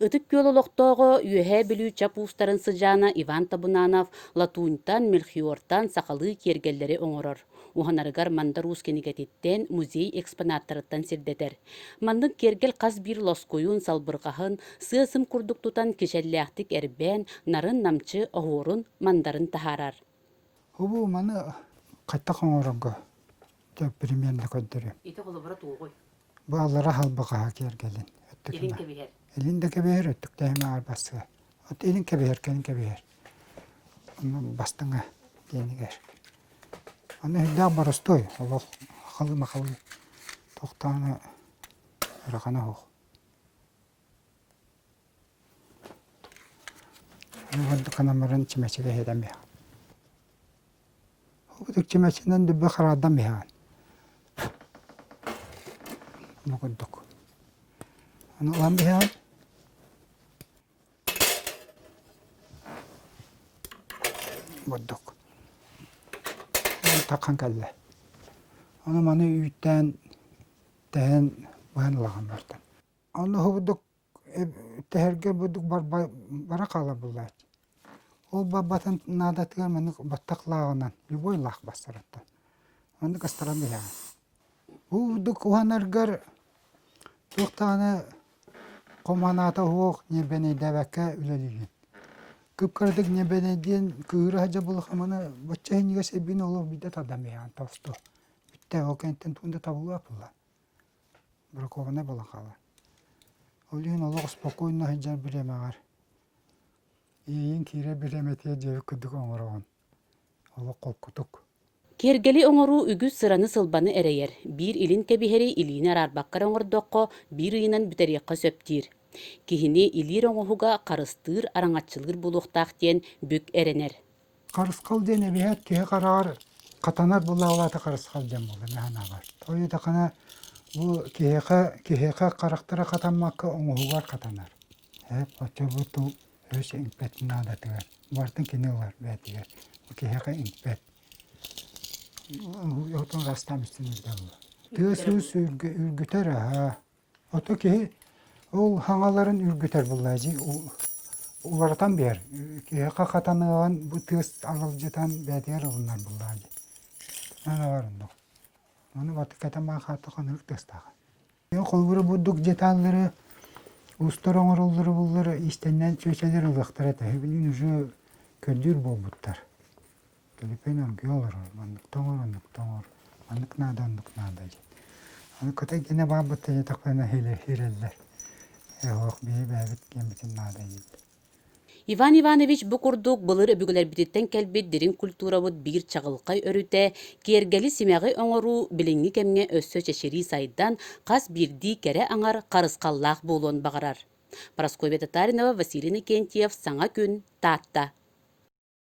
Ытык Күөл олохтооҕо Үөһээ Бүлүү Чап уустарын сыдьаана Иван Табунанов латуньтан, мельхиортан сахалыы киэргэллэри оҥорор. Уһанарыгар Мандар Уус кинигэтиттэн, музей экспонаттарыттан сирдэтэр. Маннык киэргэл хас биир лоскуйун, салбырҕаһын, сыа-сым курдук тутан кичэллээхтик эрбээн, нарын-намчы оһуорун, мандарын таһаарар. Бу маны хайдах оҥорорго примерно көрдөрүөм. Ити холобура туоҕуй? Бу аллара халбаҕаһа киэргэлин Илин кэбиһэр. Илин да кэбиһэр, өттүктээһин аҕар бассыа. От илин кэбиһэр, кэлин кэбиһэр. Ону бастыҥа диэнигэр. Аны үрдээх боростуой, олох халы-махалы тохтоона ырахана оһох. Аны ханамарын чимэчигэ иһитэн биһэҕин. Ытык чимэчинэн дүббэ хараардан биһэҕин. Бу курдук. Аны ылан биһэҕин. Бурдук. Таххан кэллэ. Ону маны үүттээн тэһэн быһан ылаҕын бартан. Ону бурдук тэһэргэ бурдук бара хаалар буоллааччы. Ол барбатын наадатыгар маннык баттах лааҕынан любой лаах бастараттан маннык астаран биһэҕин. Бу бурдук уһанаргар туох даҕаны хоманаата суох ньиэрбэнэйдээбэккэ үлэлиигин. Кып-кыратык ньиэрбэнэйдиэн кыыһыра сылдьар буоллаххына бачча иһинньигэс эбиин олох биирдэ тардан биһэҕин тосту. Бүттэ ол кэнниттэн тугун да табыллыбат буолла. Бракованнай буолан хаалар. Ол иһин олох спокойно сылдьар бириэмэҕэр иэйиҥ киирэр бириэмэтигэр диэбит курдук оҥороҕун. Олох холкутук. Киэргэли оҥоруу үгүс сыраны-сылбаны эрэйэр. Биир илин кэбиһэри илиини араарбакка эрэ оҥордоххо, биир ыйынан бүтэриэххэ сөп диир. Киһини илиир оҥоһуга харыстыыр, араҥаччылыыр буолуохтаах диэн бүк эрэнэр. Харысхал диэн эбиһээт киһи хараҕар хатанар буоллаҕа харысхал диэн буолар мин санаабар. Тоҕо диэтэххинэ бу киһиэхэ киһиэхэ харахтара хатаммакка оҥоһугар хатанар. Ээ оччо бу тыл өс иҥпэт наадатыгар барытын кини ылар бэйэтигэр. Бу киһиэхэ иҥпэт. Отун ырастаан истин үрдэ Тыас-уус үргүтэр аһаа. Ото киһи ол хаҥаларын үргүтэр буоллаа дии уларытан биэр. Киһиэхэ хатаныаҕын бу тыас аралдьытан бэйэтигэр ылынар буоллаа дии. Аналар оннук. Ону батыккатан баан хааттахха ынырык тыастаах. Холобура бурдук деталлары устар оҥороллоро буллар иистэннээн чүөчэлэр ылыахтара этэ. Билигин уже көрдүүр буолбуттар. Төлөпүөн оргуйа олорор, маннык тоҥор, оннук тоҥор, маннык наада, оннук наада диэн. Аны кытай гиэнэ баарбыт диэтэхпинэ иһирэллэр. Ээ оһох биһи бэйэбит гиэммитин наада дииллэр. Иван Иванович бу курдук былыр өбүгэлэрбититтэн кэлбит дириҥ культурабыт биир чаҕылхай өрүтэ, киэргэли-симэҕи оҥоруу билиҥҥи кэмҥэ өссө чэчирии сайдан, хас биирдии кэрэ аҥар харысхаллаах буолуон баҕарар. Парасковья Татаринова, Василий Иннокентьев, Саҥа күн, Таатта.